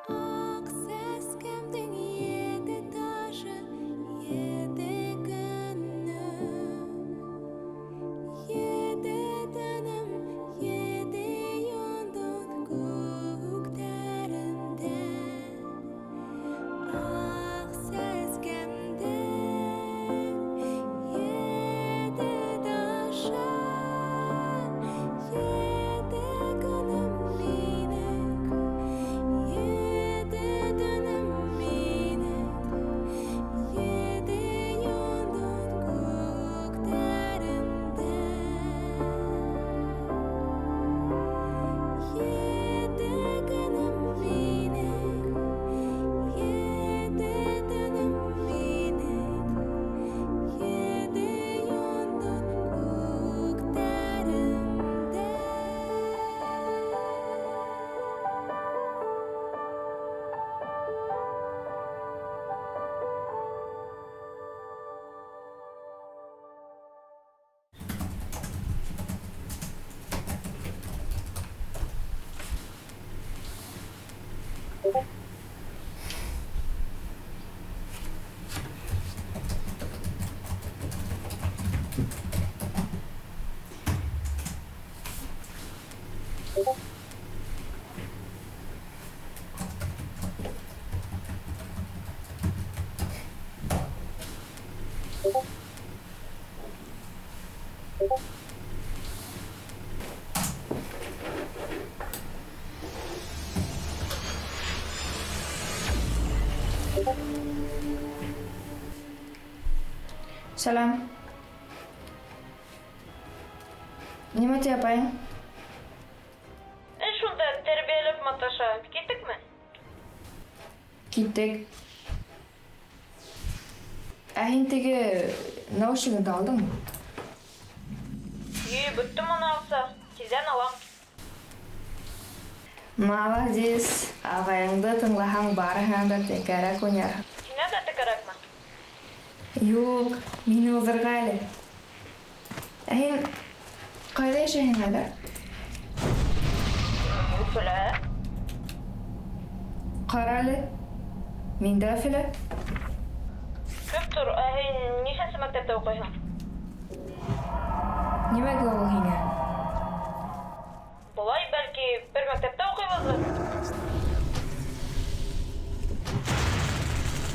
Аҡ сәскәмдең ете ташы, ете көнөм, ете төнөм, ете йондоҙ күктәрендә. Аҡ сәскәмдең ете ташы, ете көнөм минең, ете төнөм минең, ете йондоҙ күктәрендә. Ете көнөм минең, ете төнөм минең, ете йондоҙ күктәрендә. Сәләм. Нимә ти апайың? Эш шунда тәрбиәләп маташа. Киттекме? Киттек. Ә һин теге наушнигыңды алдыңмы? Йыйып бөттөм уны аҡса. Тиҙҙән алам. Молодец. Ағайыңды тыңлаһаң, барыһына да тәкәрәк уйнарһың. Һиңә дә тәкәрәкме? Юҡ, мине уҙырға әле. Ә һин ҡайҙа йәшәйһең хәҙер? Өфөлә. Ҡара әле, мин дә Өфөлә. Көп тор, ә һин нисәнсе мәктәптә уҡыйһың? Нимәгә ул һиңә? Былай, бәлки, бер мәктәптә уҡыйбыҙҙыр?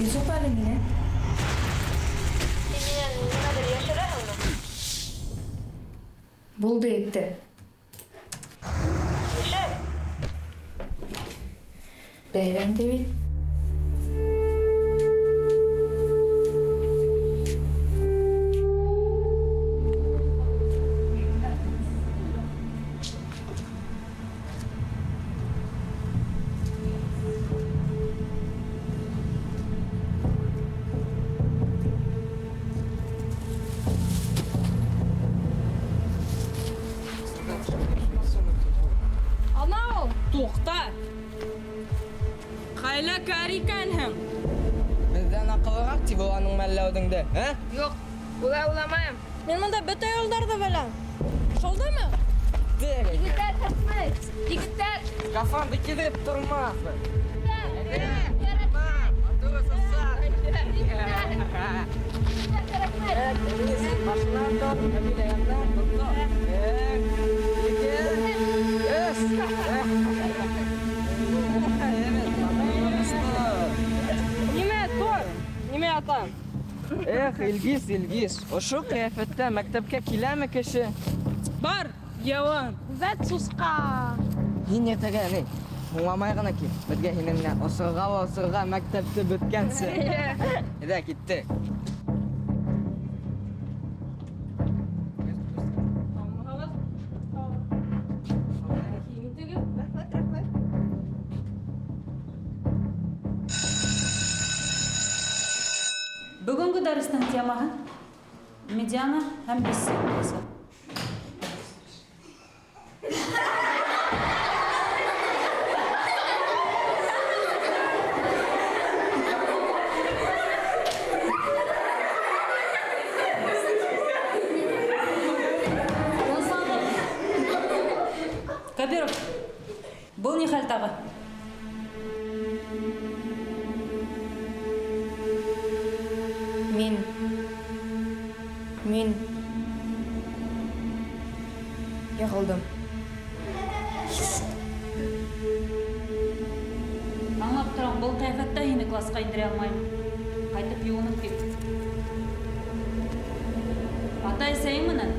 Йософ әле мине. Һин минән нимәлер йәшерәһеңме? Булды, етте. Нишләп? Бәйләнде бит. Анау, туҡта! Хәйләкәр икәнһең. Беҙҙән аҡыллыраҡ тип уйланыңмы әллә үҙеңде, ә? Юҡ, улай уйламайым. Мин бында бөтә юлдарҙы беләм. Шулдымы? Егеттәр, кәрәкмәй. Егеттәр! Кафанды кейҙереп тормаҫбыҙ. Башынан тот, Әмилә янынан тот. Бер, ике, өс. Эх, Илгиз, Илгиз, ошо ҡиәфәттә мәктәпкә киләме кеше? Бар, йыуын. Вәт сусҡа! Һин иртәгә ни? Һуңламай ғына кил. Беҙгә һинең менән осорға ла осорға мәктәпте бөткәнсе. Әйҙә, киттек. Һаумыһығыҙ? Рәхим итегеҙ. Рәхмәт, рәхмәт. Бөгөнгө дәрестең темаһы медиана һәм биссекциясы. Тынысландыҡ. Кабиров, был ни хәл тағы? Мин. Мин. Йығылдым. Аңлап торам, был ҡиәфәттә һине класҡа индерә алмайым. Ҡайтып йыуынып кил. Атай-әсәйең менән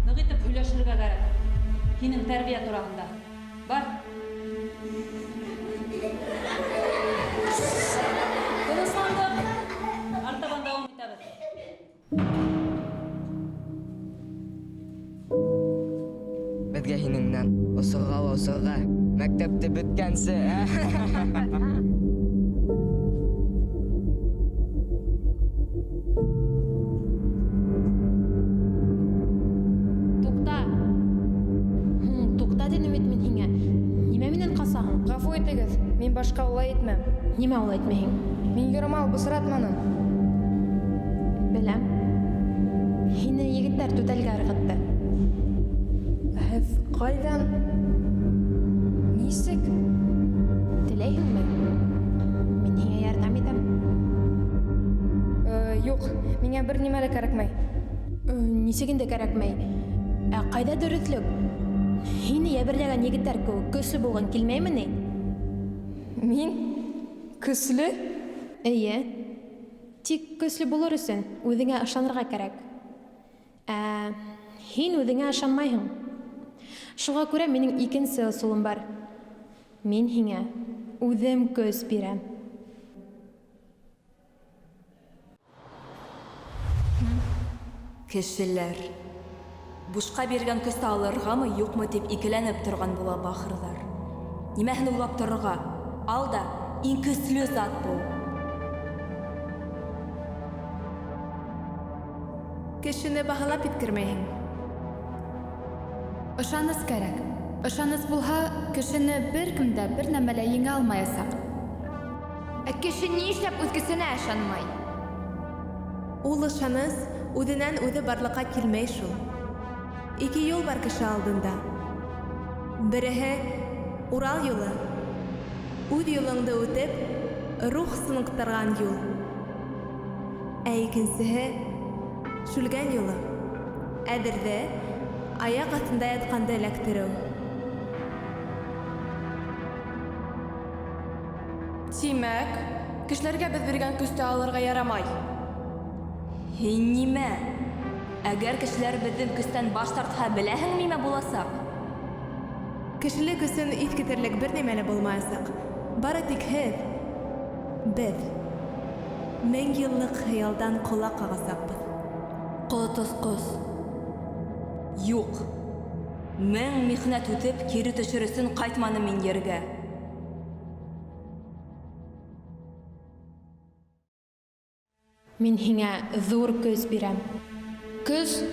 ныҡ итеп һөйләшергә кәрәк. Һинең тәрбиә тураһында. Бар. Тынысландыҡ. Артабан дауам итәбеҙ. Беҙгә һинең менән осорға ла осорға мәктәпте бөткәнсе, ә? Туҡта. Һуң, туҡта тинем бит мин һиңә. Нимә минән ҡасаһың? Ғәфү итегеҙ, мин башҡа улай итмәм. Нимә улай итмәйһең? Мин юрамал бысратманым. Беләм. Һине егеттәр түтәлгә ырғытты. Һеҙ ҡайҙан? Нисек? Теләйһеңме? Мин һиңә ярҙам итәм. Юҡ, миңә бер нимә лә кәрәкмәй. Нисек инде кәрәкмәй? Ә ҡайҙа дөрөҫлөк? Һине йәберләгән егеттәр кеүек көслө булғың килмәйме ни? Мин? Көслө? Эйе. Тик көслө булыр өсөн үҙеңә ышанырға кәрәк. Ә һин үҙеңә ышанмайһың. Шуға күрә минең икенсе ысулым бар. Мин һиңә үҙем көс бирәм. Кешеләр. Бушҡа биргән көстө алырғамы, юҡмы тип икеләнеп торған була бахырҙар. Нимәһен уйлап торорға? Ал да иң көслө зат бул. Кешене баһалап еткермәйһең. Ышаныс кәрәк. Ышаныс булһа, кешене бер кем дә бер нәмә лә еңә алмаясаҡ. Ә кеше ни эшләп үҙ көсөнә ышанмай? Ул ышаныс үҙенән үҙе барлыҡҡа килмәй шул. Ике юл бар кеше алдында. Береһе Урал юлы. Үҙ юлыңды үтеп, рух сыныҡтырған юл. Ә икенсеһе Шүлгән юлы. Әҙерҙе аяҡ аҫтында ятҡанды эләктереү. Тимәк, кешеләргә беҙ биргән көстө алырға ярамай. Һин нимә? Әгәр кешеләр беҙҙең көстән баш тартһа, беләһең нимә буласаҡ? Кешелек өсөн иҫ китерлек бер нимә лә булмаясаҡ. Бары тик һеҙ, беҙ мең йыллыҡ хыялдан ҡолаҡ ҡағасаҡбыҙ. Ҡотосҡос. Юҡ. Мең михнәт үтеп, кире төшөр өсөн ҡайтманым мин ергә. Мин һиңә ҙур көс бирәм. Көс?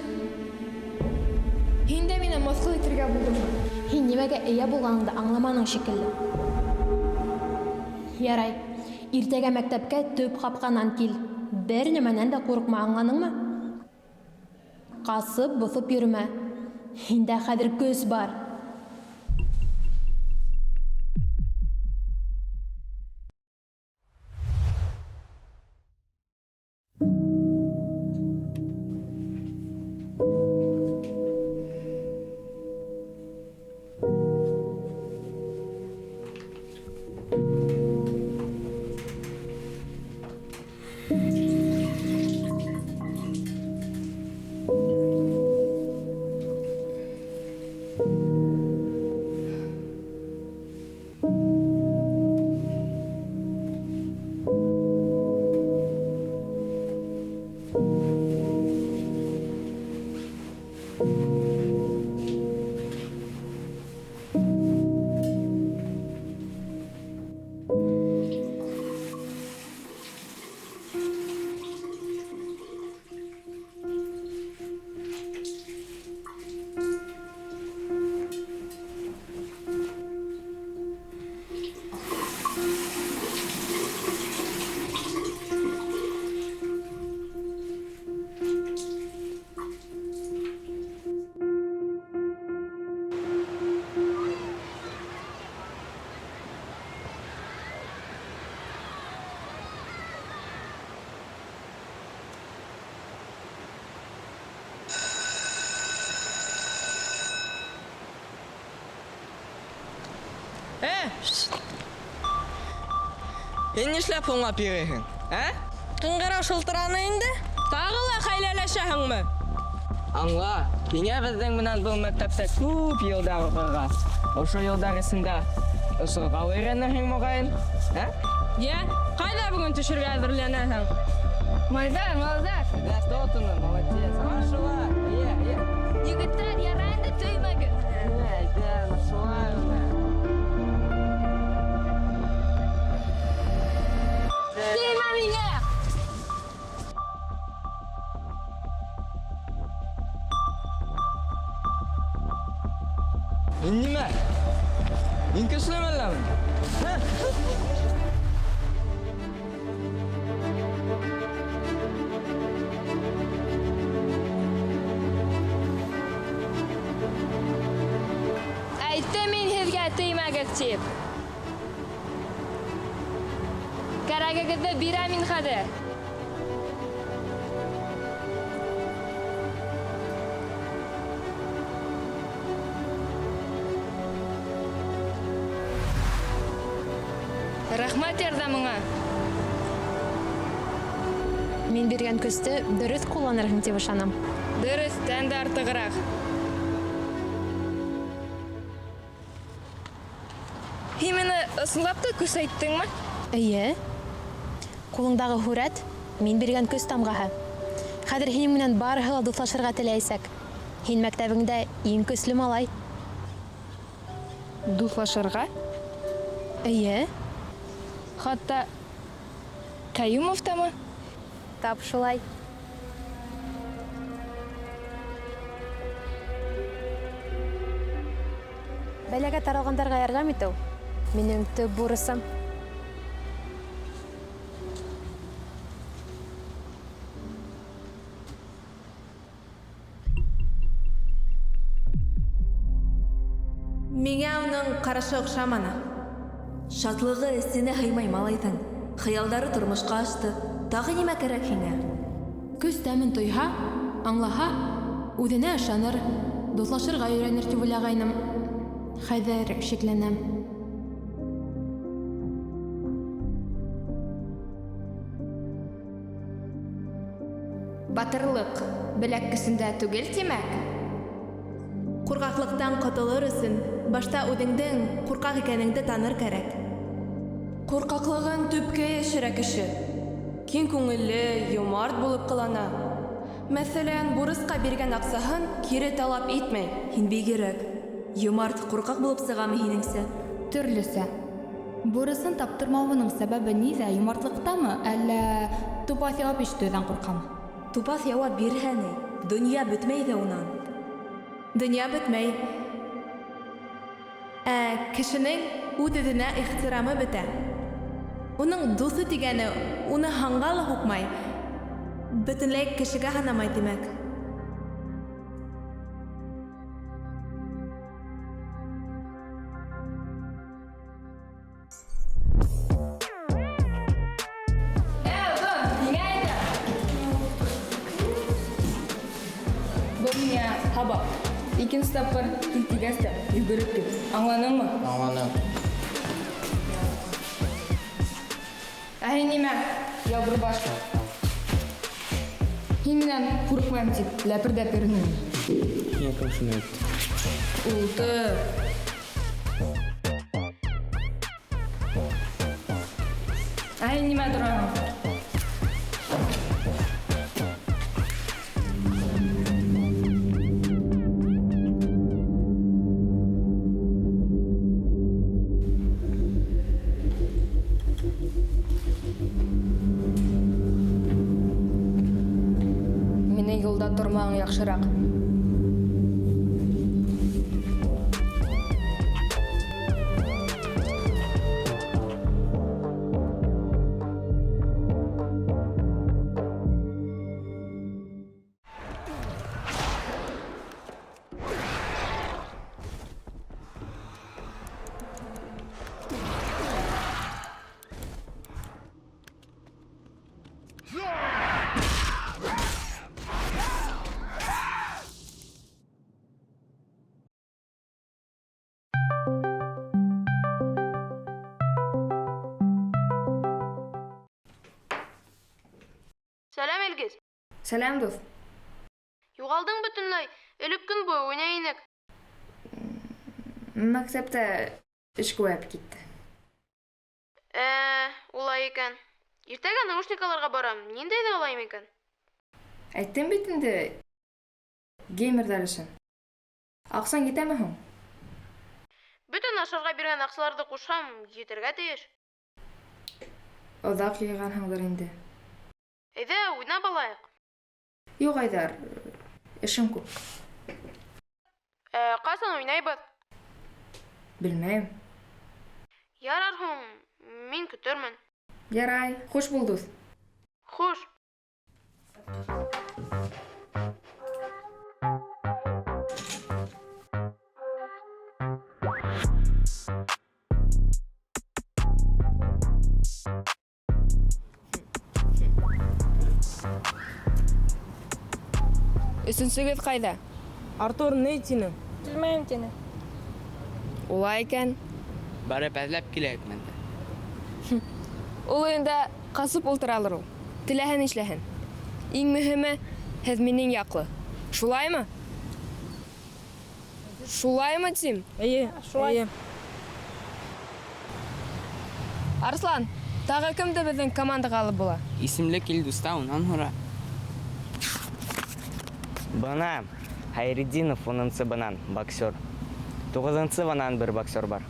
Һин дә мине мыҫҡыл итергә булдыңмы? Һин нимәгә эйә булғаныңды аңламаның шикелле. Ярай, иртәгә мәктәпкә төп ҡапҡанан кил. Бер нәмәнән дә ҡурҡма, аңланыңмы? Ҡасып, боҫоп йөрөмә. Һиндә хәҙер көс бар. Һин нишләп һуңлап йөрөйһөң, ә? Ҡыңғырау шылтыраны инде. Тағы ла хәйләләшәһеңме? Аңла, һиңә беҙҙең менән был мәктәптә күп йылдар уҡырға. Ошо йылдар эсендә осорға ла өйрәнерһең, моғайын, ә? Йә, ҡайҙа бөгөн төшөргә әҙерләнәһең? Малайҙар, малайҙар. Әйҙә, тотоно, молодец. Ана шулай, эйе, эйе. Егеттәр, ярай инде, төймәгеҙ. Әйҙә, ана шулай ғына. Теймә миңә! Мин нимә? Мин көслөмө әллә мин? Әйттем мин һеҙгә теймәгеҙ тип. Кәрәгегеҙҙе бирәм мин хәҙер. Рәхмәт ярҙамыңа. Мин биргән көстө дөрөҫ ҡулланырһың тип ышанам. Дөрөҫтән дә артығыраҡ. Һин мине ысынлап та көсәйттеңме? Эйе. Ҡулыңдағы һүрәт мин биргән көс тамғаһы. Хәҙер һинең менән барыһы ла дуҫлашырға теләйәсәк. Һин мәктәбеңдә иң көслө малай. Дуҫлашырға? Эйе. Хатта Каюмов тамы? Тап шулай. Бәләгә таралғандарға ярҙам итеү минең төп бурысым. Миңә уның ҡарашы оҡшаманы. Шатлығы эсенә һыймай малайҙың. Хыялдары тормошҡа ашты. Тағы нимә кәрәк һиңә? Көс тәмен тойһа, аңлаһа, үҙенә ышаныр, дуҫлашырға өйрәнер тип уйлағайным. Хәҙер шикләнәм. Батырлыҡ беләк көсөндә түгел, тимәк? Ҡурҡаҡлыҡтан ҡотолор өсөн башта үҙеңдең ҡурҡаҡ икәнеңде таныр кәрәк. Ҡурҡаҡлығын төпкә йәшерә кеше. Киң күңелле, йомарт булып ҡылана. Мәҫәлән, бурысҡа биргән аҡсаһын кире талап итмәй. Һин бигерәк. Йомарт, ҡурҡаҡ булып сығамы һинеңсә? Төрлөсә. Бурысын таптырмауының сәбәбе ниҙә? Йомартлыҡтамы, әллә тупаҫ яуап ишетеүҙән ҡурҡамы? Тупаҫ яуап бирһә ни? Донъя бөтмәй ҙә унан. Донъя бөтмәй. Ә кешенең үҙ-үҙенә ихтирамы бөтә. Уның дуҫы тигәне уны һанға ла һуҡмай. Бөтөнләй кешегә һанамай, тимәк. Был миңә һабаҡ. Икенсе тапҡыр кил тигәс тә йүгереп кит. Аңланыңмы? Аңланым. Ә һин нимә, ялбыр баш? Һин минән ҡурҡмайым тип ләпердәп йөрөнөң. Һиңә кем шуны әйтте? Ултыр. Ә һин нимә тораһың? Минең юлда тормауың яҡшыраҡ. Илгиз. Сәләм, дуҫ. Юғалдың бөтөнләй. Элек көн буйы уйнай инек. Мәктәптә эш күбәйеп китте. Ә, улай икән. Иртәгә наушник алырға барам. Ниндәйҙе алайым икән? Әйттем бит инде, геймерҙар өсөн. Аҡсаң етәме һуң? Бөтөн ашарға биргән аҡсаларҙы ҡушһам, етергә тейеш. Оҙаҡ йыйғанһыңдыр инде. Әйҙә, уйнап алайыҡ. Юҡ, Айҙар, эшем күп. Ә, ҡасан уйнайбыҙ? Белмәйем. Ярар һуң, мин көтөрмөн. Ярай, хуш бул, дуҫ. Хуш. Өсөнсөгөҙ ҡайҙа? Артур ни тине? Килмәйем тине. Улай икән. Барып эҙләп киләйек менде. Ул өйөндә ҡасып ултыралыр ул. Теләһә нишләһен. Иң мөһиме, һеҙ минең яҡлы. Шулаймы? Шулаймы, тим? Эйе, шулай. Эйе. Арыслан, тағы кемде беҙҙең командаға алып була? Исемле Илдуста унан һора. Бына Хәйретдинов унынсы бынан боксер. Туғыҙынсы бынан бер боксер бар.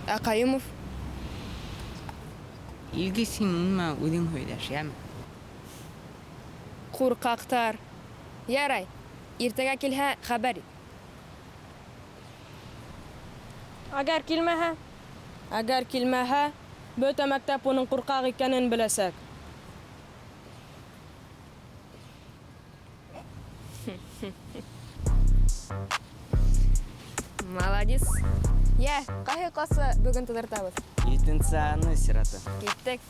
Ә Ҡайымов? Илгиз, һин уның менән үҙең һөйләш, йәме? Ҡурҡаҡтар. Ярай, иртәгә килһә, хәбәр ит. Әгәр килмәһә? Әгәр килмәһә, бөтә мәктәп уның ҡурҡаҡ икәнен беләсәк. Молодец. Йә, ҡайһы классы бөгөн таҙартабыҙ? Етенсе аны сираты. Киттек.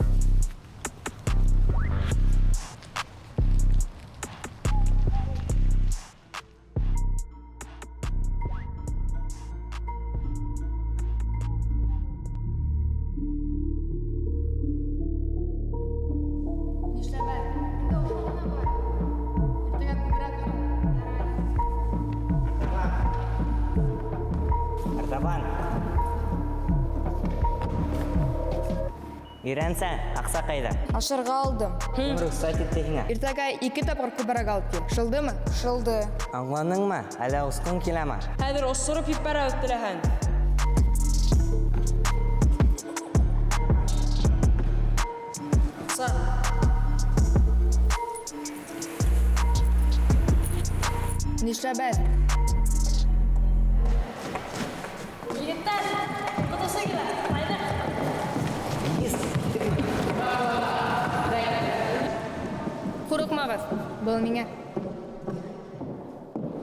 Артабан. Өйрәнсә, аҡса ҡайҙа? Ашарға алдым. Кем рөхсәт итте һиңә? Иртәгә 2 тапҡыр күберәк алып кил. Шылдымы? Шылды. Аңланыңмы? Әллә осҡоң киләме? Хәҙер осороп ебәрәбеҙ теләһәң. Аҡса. Нишләбәҙ? Егеттәр, уҡытыусы килә. Ҡайҙа? Ҡурҡмағыҙ, был миңә.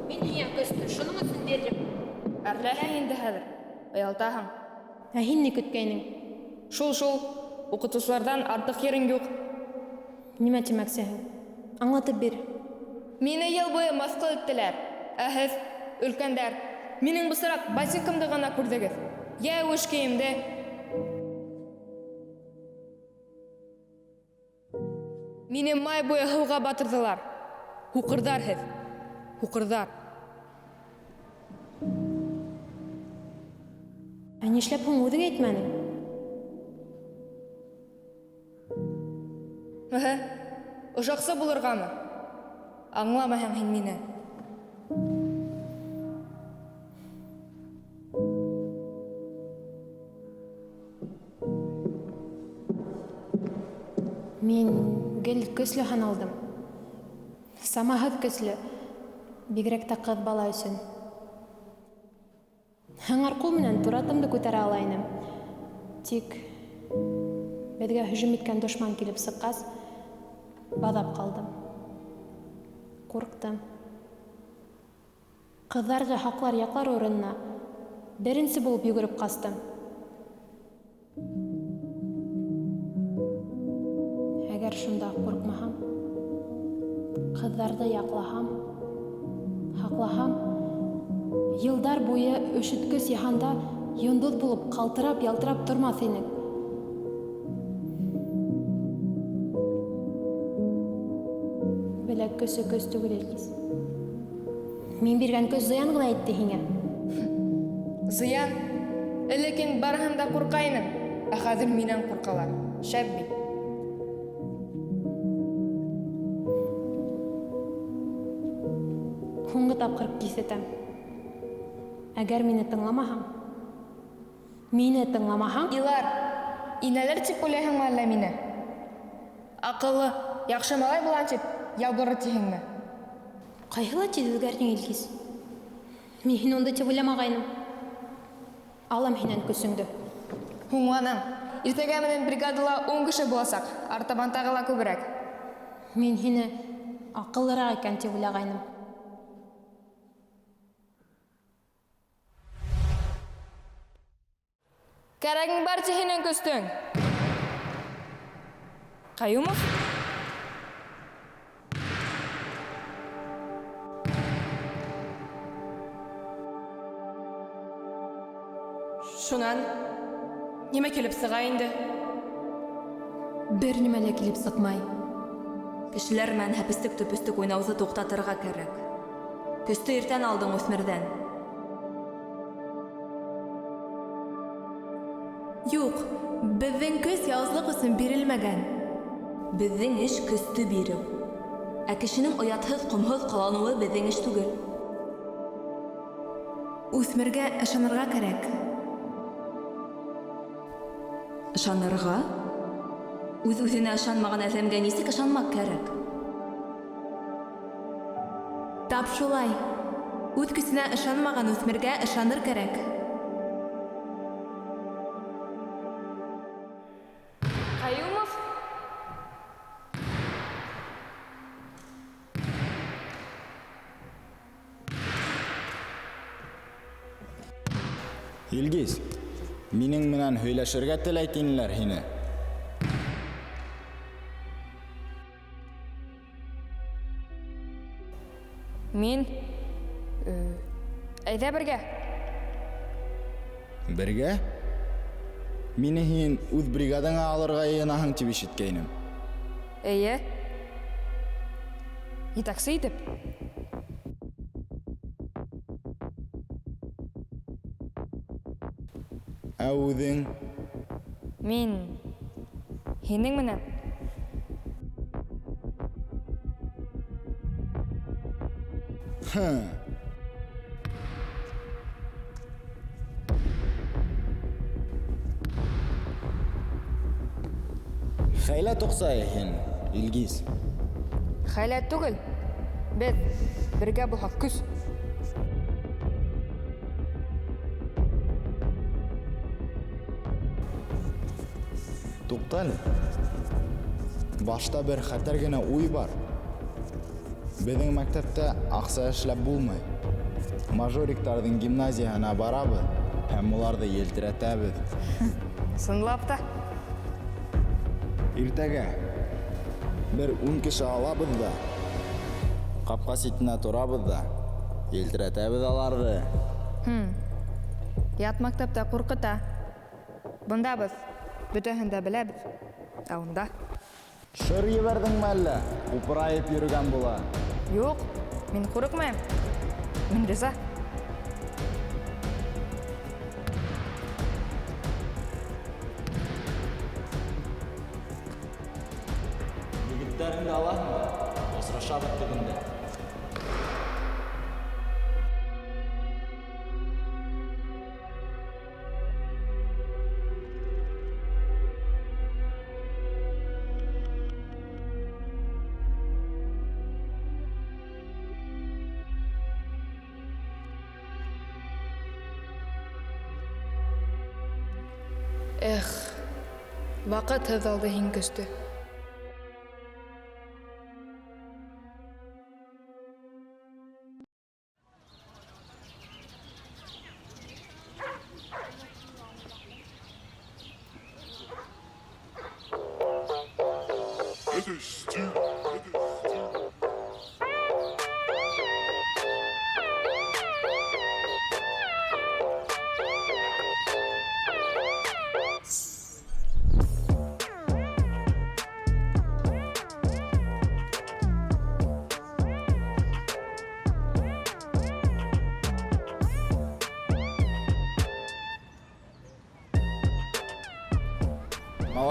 Мин һиңә көстө шуның өсөн бирҙем. Әрләһең инде хәҙер, оялтаһың. Ә һин ни көткәйнең? Шул-шул, уҡытыусыларҙан артыҡ ерең юҡ. Нимә тимәксеһең? Аңлатып бир. Мине йыл буйы мыҫҡыл иттеләр. Ә һеҙ, өлкәндәр, минең бысраҡ ботинкамды ғына күрҙегеҙ. Йә эш кейемде. Мине май буйы һыуға батырҙылар. Һуҡырҙар һеҙ. Һуҡырҙар. Ә нишләп һуң үҙең әйтмәнең? Эһе, ошаҡсы булырғамы? Аңламайһың һин мине. Мин гел көслө һаналдым. Самаһыҙ көслө, бигерәк тә ҡыҙ бала өсөн. Һыңар ҡул менән тура атымды күтәрә ала инем. Тик беҙгә һөжүм иткән дошман килеп сыҡҡас, баҙап ҡалдым. Ҡурҡтым. Ҡыҙҙарҙы һаҡлар яҡлар урынына беренсе булып йүгереп ҡастым. Әгәр шунда ҡурҡмаһам, ҡыҙҙарҙы яҡлаһам, һаҡлаһам, йылдар буйы өшөткөс йыһанда йондоҙ булып ҡалтырап, ялтырап тормаҫ инек. Беләк көсө көс түгел, Илгиз. Мин биргән көс зыян гына итте һиңә. Зыян? Элек мин барыһын да ҡурҡа инем, ә хәҙер минән ҡурҡалар. Шәп бит. Һуңғы тапҡыр киҫәтәм. Әгәр мине тыңламаһаң, мине тыңламаһаң... Илар, инәлер тип уйлайһыңмы әллә мине? Аҡыллы, яҡшы малай булам тип, ябырыр тиһеңме? Ҡайһылай тиҙ үҙгәрҙең, Илгиз. Мин һине ундай тип уйламағайным. Алам һинән көсөңдө. Һуңланың. Иртәгә менән бригадала 10 кеше буласаҡ, артабан тағы ла күберәк. Мин һине аҡыллыраҡ икән тип уйлағайным. Кәрәгең бар ти һинең көстөң. Ҡәйүмов? Шунан нимә килеп сыға инде? Бер нимә лә килеп сыҡмай. Кешеләр менән һәпестек-төпөстөк уйнауҙы туҡтатырға кәрәк. Көстө иртән алдың үҫмерҙән. Юҡ, беҙҙең көс яуызлыҡ өсөн бирелмәгән. Беҙҙең эш көстө биреү. Ә кешенең оятһыҙ, ҡомһоҙ ҡыланыуы беҙҙең эш түгел. Үҫмергә ышанырға кәрәк. Ышанырға? Үҙ-үҙенә ышанмаған әҙәмгә нисек ышанмаҡ кәрәк? Тап шулай. Үҙ көсөнә ышанмаған үҫмергә ышаныр кәрәк. Ҡәйүмов? Илгиз, минең менән һөйләшергә теләй тинеләр һине. Мин, әйҙә бергә. Бергә? Мине һин үҙ бригадаңа алырға йыйынаһың тип ишеткәйнем. Эйе. Етәксе итеп. Ә үҙең? Мин һинең менән. Хы. Хәйлә туҡсай һин, Илгиз. Хәйлә түгел. Беҙ бергә булһаҡ көс. Туҡта әле. Башта бер хәтәр генә уй бар. Беҙҙең мәктәптә аҡса эшләп булмай. Мажориктарҙың гимназияһына барабыҙ һәм уларҙы елтерәтәбеҙ. Ысынлап та. Иртәгә бер 10 кеше алабыҙ ҙа, ҡапҡа ситенә торабыҙ ҙа, елтерәтәбеҙ аларҙы. Ят мәктәптә ҡурҡыта. Бында беҙ бөтәһен дә беләбеҙ. Ә унда? Шыр ебәрҙеңме әллә? Ҡупырайып йөрөгән була. Юҡ, мин ҡурҡмайым. Мин риза. Егеттәреңде алаһыңмы? Осрашабыҙ тегендә. Эх, ваҡыт һыҙ алды һин көстө.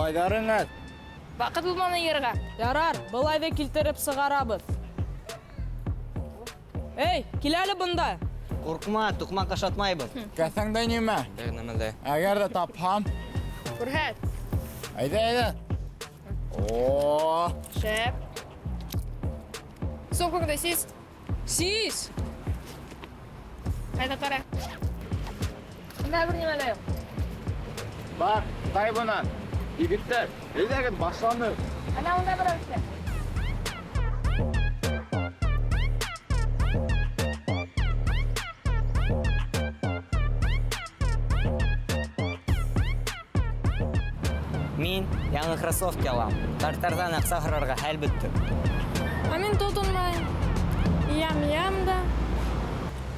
Малайҙарың әҙ. Ваҡыт булманы йыйырға. Ярар, был айҙы килтереп сығарабыҙ. Эй, кил әле бында. Ҡурҡма, туҡмаҡ ашатмайбыҙ. Кеҫәңдә нимә? Бер нәмә лә. Әгәр ҙә тапһам. Күрһәт. Әйҙә, әйҙә. О! Шәп. Сумкаңды сис. Сис. Ҡайҙа ҡара. Бында бер нимә лә юҡ. Бар, тай бынан. Егеттәр, әйҙәгеҙ, башланыр. Ана унда берәү эшләй. Мин яңы кроссовки алам. Карттарҙан аҡса һорарға хәл бөттө. Ә мин тотонмайым. Йыям-йыям да.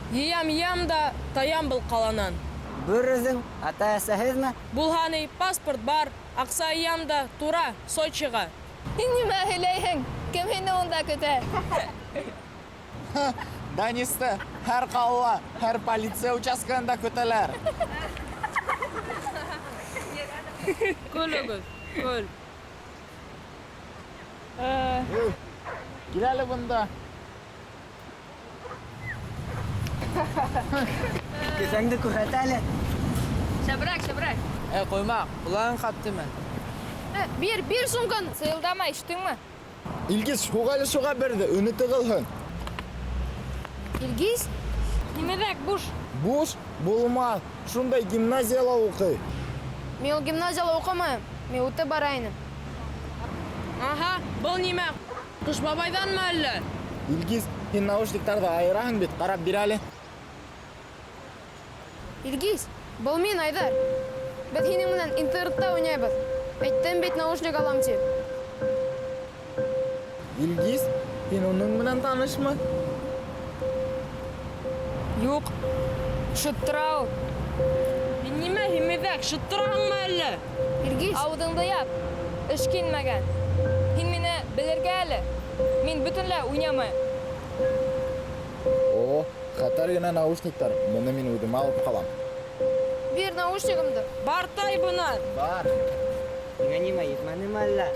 Йыям-йыям да, таям был ҡаланан. Бер үҙең, ата-әсәһеҙме? Булһа ни, паспорт бар, аҡса йыям да, тура Сочиға. Һин нимә һөйләйһең? Кем һине унда көтә? Данисты һәр ҡалала, һәр полиция участкаһында көтәләр. Көлөгөҙ, көл. Кил әле бында. Кеҫәңде күрһәт әле. Шәберәк, шәберәк. Эй, ҡоймаҡ, ҡолағың ҡаптымы? Бир, бир сумканы. Сыйылдама, ишеттеңме? Илгиз, һуҡ әле шуға берҙе, өнө тығылһын. Илгиз? Нимәҙәк, буш. Буш булмаҫ. Шундай гимназияла уҡый. Мин ул гимназияла уҡымайым. Мин үтеп бара инем. Аһа, был нимә? Ҡыш бабайҙанмы әллә? Илгиз, һин наушниктарҙы айыраһың бит, ҡарап бир әле. Илгиз, был мин, Айҙар. Беҙ һинең менән интернетта уйнайбыҙ. Әйттем бит, наушник алам тип. Илгиз, һин уның менән танышмы? Юҡ. Шыттыра ул. Һин нимә, һимеҙәк, шыттыраһыңмы әллә? Илгиз, ауыҙыңды яп. Эшкинмәгән. Һин мине белергә әле. Мин бөтөнләй уйнамайым. О, хәтәр генә наушниктар. Быны мин үҙемә алып ҡалам. Бир наушнигымды. Бар тай бынан. Бар. Һиңә нимә, етмәнеме әллә?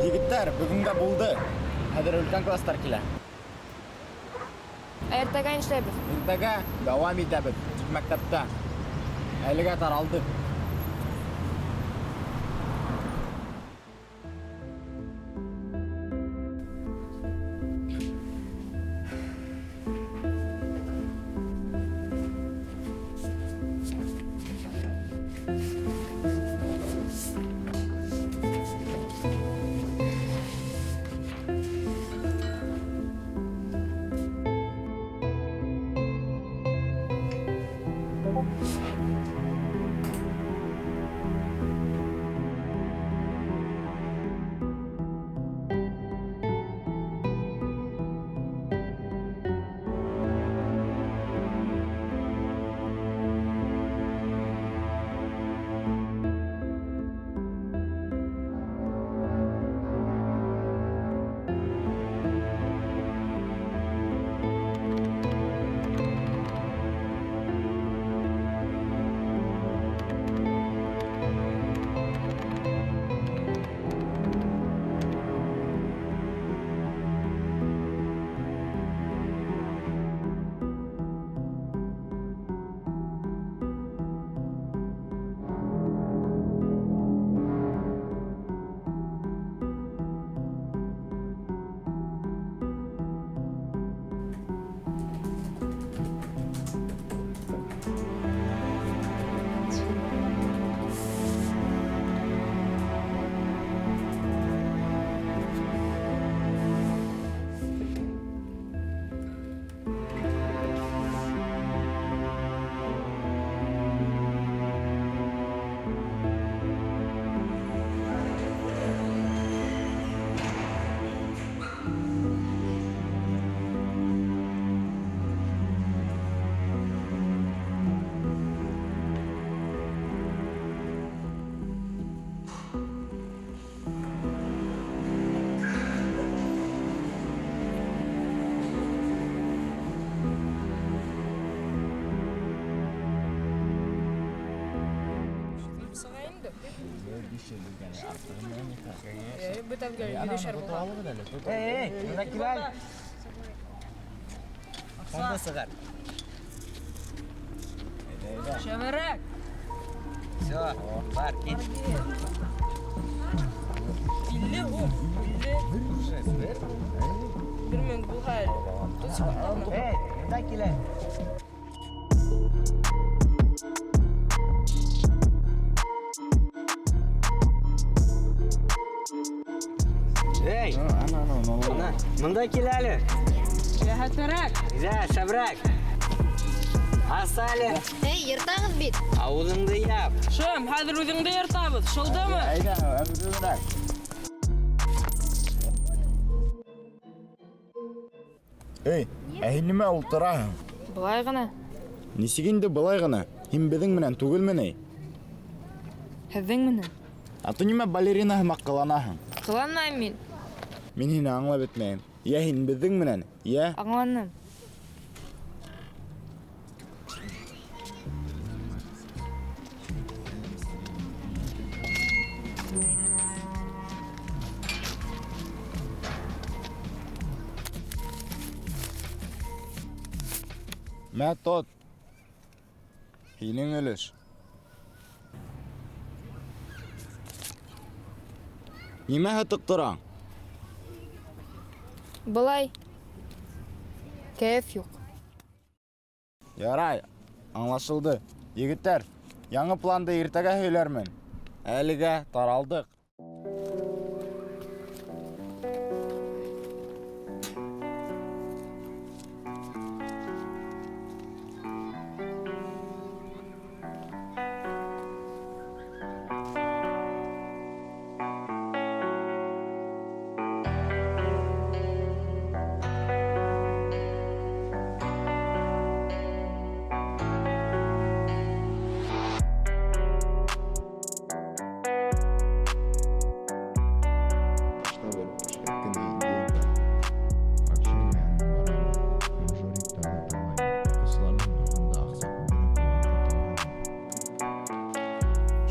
Егеттәр, бөгөнгә булды. Хәҙер өлкән класстар килә. Ә иртәгә нишләйбеҙ? Иртәгә дауам итәбеҙ, тик мәктәптә. Әлегә таралдыҡ. Эй, эй, бында кил әле. Унда сығар. Шәберәк. Все, бар, кит. 50 һум. 50. 1000 булһа әле. Эй, бында кил әле. Эй, ана, бында кил әле. Йәһәтерәк. Әйҙә, шәберәк. Ас әле. Эй, йыртағыҙ бит. Ауыҙыңды яп. Шым, хәҙер үҙеңде йыртабыҙ. Шылдымы? Әйҙә, әүҙемерәк. Эй, ә һин нимә ултыраһың? Былай ғына. Нисек инде былай ғына? Һин беҙҙең менән түгелме ни? Һеҙҙең менән. Ә ту нимә балерина һымаҡ ҡыланаһың? Ҡыланмайым мин. Мин һине аңлап бөтмәйем. Йә һин беҙҙең менән, йә... Аңланым. Мә, тот. Һинең өлөш. Нимә һытыҡ тораң? Былай. Кәйеф юҡ. Ярай, аңлашылды. Егеттәр, яңы планды иртәгә һөйләрмен. Әлегә таралдыҡ.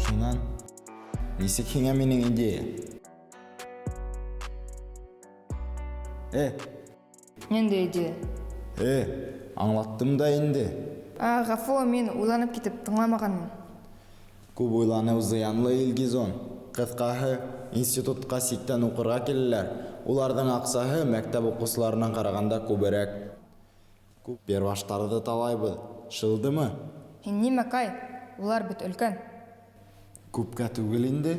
Шунан, нисек һиңә минең идея? Ниндәй идея? Аңлаттым да инде. А, ғәфү, мин уйланып китеп тыңламағанмын. Күп уйланыу зыянлы, Илгизон. Ҡыҫҡаһы, институтҡа ситтән уҡырға киләләр. Уларҙың аҡсаһы мәктәп уҡыусыларынан ҡарағанда күберәк. Күп перваштарҙы талайбыҙ. Шылдымы? Һин нимә, Кай? Улар бит өлкән. Күпкә түгел инде.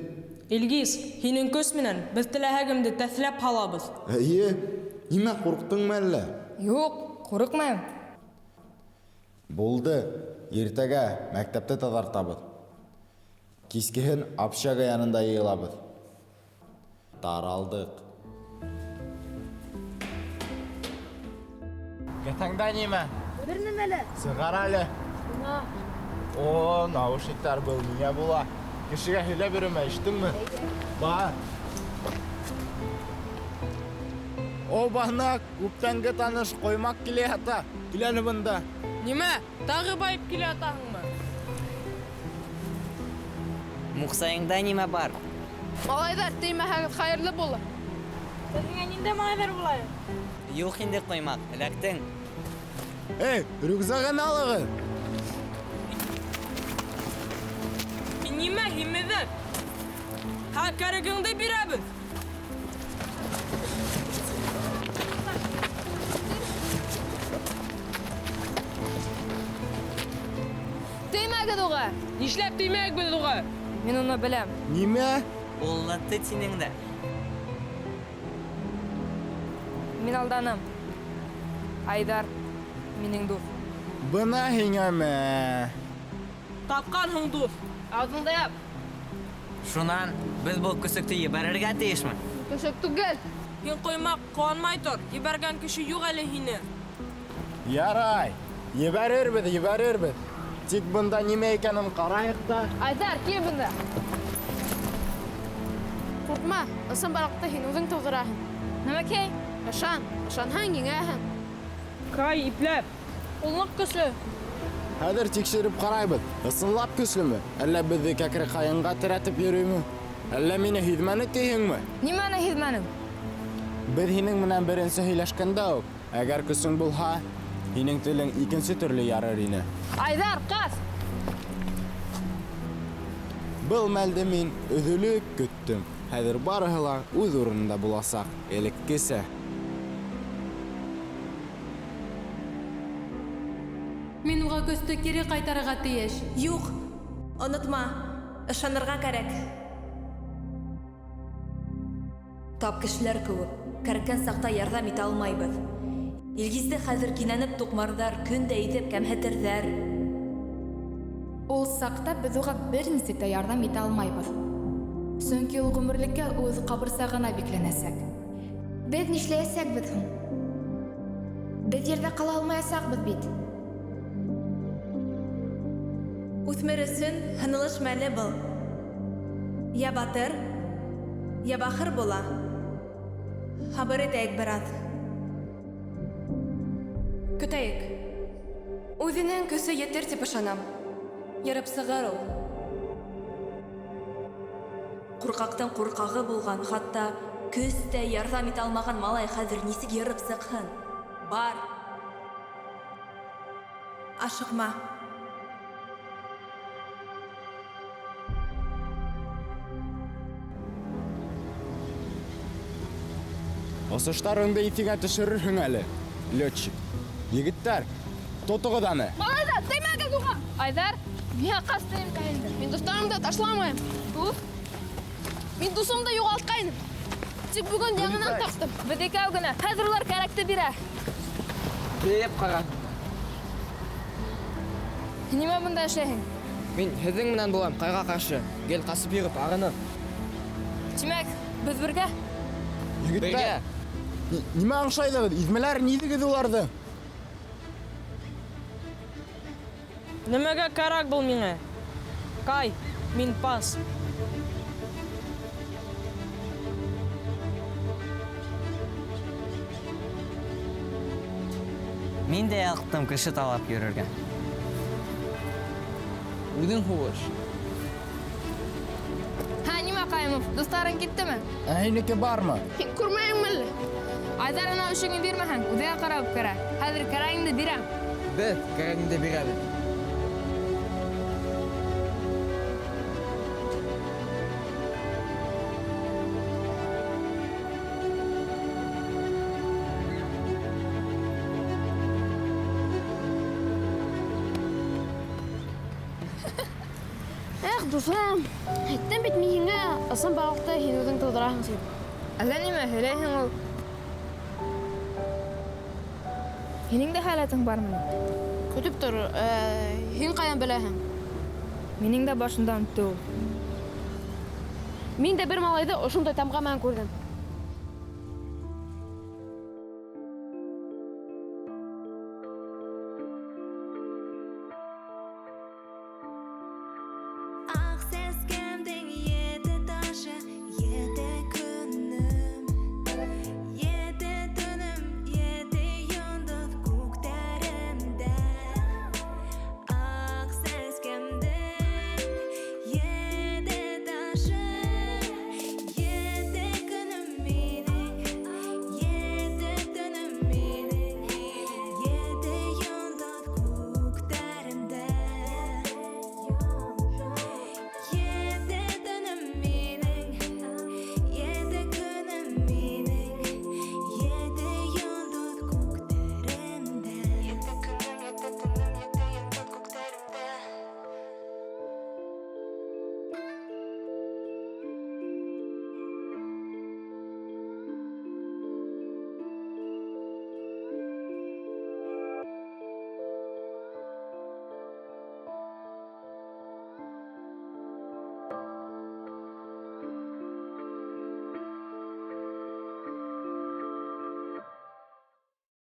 Илгиз, һинең көс менән беҙ теләһә кемде тәҫләп һалабыҙ. Эйе, нимә ҡурҡтыңмы әллә? Юҡ, ҡурҡмайым. Булды, иртәгә мәктәпте таҙартабыҙ. Кискеһен общага янында йыйылабыҙ. Таралдыҡ. Кеҫәңдә нимә? Бер нәмә лә. Сығар әле. Бына. О, наушниктар был миңә була. Кешегә һөйләп йөрөмә, ишеттеңме? Бар. Обана, күптәнге таныш ҡоймаҡ килә ята. Кил әле бында. Нимә, тағы байып килә ятаһыңмы? Муҡсайыңда нимә бар? Малайҙар, теймәһәгеҙ хәйерле булыр. Беҙгә ниндәй малайҙар була? Юҡ инде ҡоймаҡ, эләктең. Эй, рюкзагын алығыҙ. Нимә, һимеҙҙәр? Һә, кәрәгеңде бирәбеҙ. Теймәгеҙ уға! Нишләп теймәйек беҙ уға? Мин уны беләм. Нимә? Уллатты тинең дә. Мин алданым. Айҙар, минең дуҫ. Бына һиңә мә. Тапҡанһың дуҫ. Ауыҙыңды яп. Шунан беҙ был көсөктө ебәрергә тейешме? Көсөк түгел. Һин ҡоймаҡ, ҡыуанмай тор. Ебәргән кеше юҡ әле һине. Ярай, ебәрербеҙ, ебәрербеҙ. Тик бында нимә икәнен ҡарайыҡ та. Айҙар, кил бында. Ҡурҡма, ысын балыҡты һин үҙең тыуҙыраһың. Нәмәкәй? Ышан, ышанһаң еңәһең. Кай, ипләп. Ул ныҡ көслө. Хәҙер тикшереп ҡарайбыҙ. Ысынлап көслөмө? Әллә беҙҙе кәкре ҡайынға терәтеп йөрөймө? Әллә мине һиҙмәне тиһеңме? Нимәне һиҙмәнең? Беҙ һинең менән беренсе һөйләшкәндә үк, әгәр көсөң булһа, һинең телең икенсе төрлө ярыр ине. Айҙар, ҡас! Был мәлде мин өҙөлөп көттөм. Хәҙер барыһы ла үҙ урынында буласаҡ, элеккесә. Мин уға көстө кире ҡайтарырға тейеш. Юҡ, онотма, ышанырға кәрәк. Тап кешеләр кеүек, кәрәккән саҡта ярҙам итә алмайбыҙ. Илгизде хәҙер кинәнеп туҡмарҙар, көн дә итеп кәмһетерҙәр. Ул саҡта беҙ уға бер нисек тә ярҙам итә алмайбыҙ. Сөнки ул ғүмерлеккә үҙ ҡабырсағына бикләнәсәк. Беҙ нишләйәсәкбеҙ һуң? Беҙ ерҙә ҡала алмаясаҡбыҙ бит. Үҫмер өсөн һынылыш мәле был. Йә батыр, йә бахыр була. Һабыр итәйек бер аҙ. Көтәйек. Үҙенең көсө етер тип ышанам. Йырып сығыр ул. Ҡурҡаҡтың ҡурҡағы булған, хатта көс тә ярҙам итә алмаған малай хәҙер нисек йырып сыҡһын? Бар! Ашыҡма. Осоштарыңды иҫеңә төшөрөрһөң әле, летчик. Егеттәр, тотоғоҙ аны. Малайҙар, теймәгеҙ уға! Айҙар, миңә ҡас тейем дә инде. Мин дуҫтарымды ташламайым. Уф. Мин дуҫымды юғалтҡайным. Тик бөгөн яңынан таптым. Беҙ икәү генә. Хәҙер улар кәрәкте бирә. Белеп ҡара. Һин нимә бында эшләйһең? Мин һеҙҙең менән булам, ҡайға ҡаршы. Гел ҡасып йөрөп арыным. Тимәк, беҙ бергә? Егеттәр, нимә аңшайҙығыҙ? Иҙмәләр ниҙегеҙ уларҙы? Нимәгә кәрәк был миңә? Кай, мин пас. Мин дә ялыҡтым кеше талап йөрөргә. Үҙең һуғыш. Һә, нимә, Ҡайымов, дуҫтарың киттеме? Ә һинеке бармы? Һин күрмәйеңме әллә? Айҙар, ана ишеген бирмәһәң, үҙеңә ҡарап керә. Хәҙер кәрәгеңде бирәм. Беҙ кәрәгеңде бирәбеҙ. Эх, дуҫым, әйттем бит мин һиңә, ысын балыҡты һин үҙең тыуҙыраһың тип. Әллә нимә һөйләйһең ул? Һинең дә һәләтең бармы ни? Көтөп тор, һин ҡайҙан беләһең? Минең дә башымдан үтте ул. Мин дә бер малайҙы ошондай тамға менән күрҙем.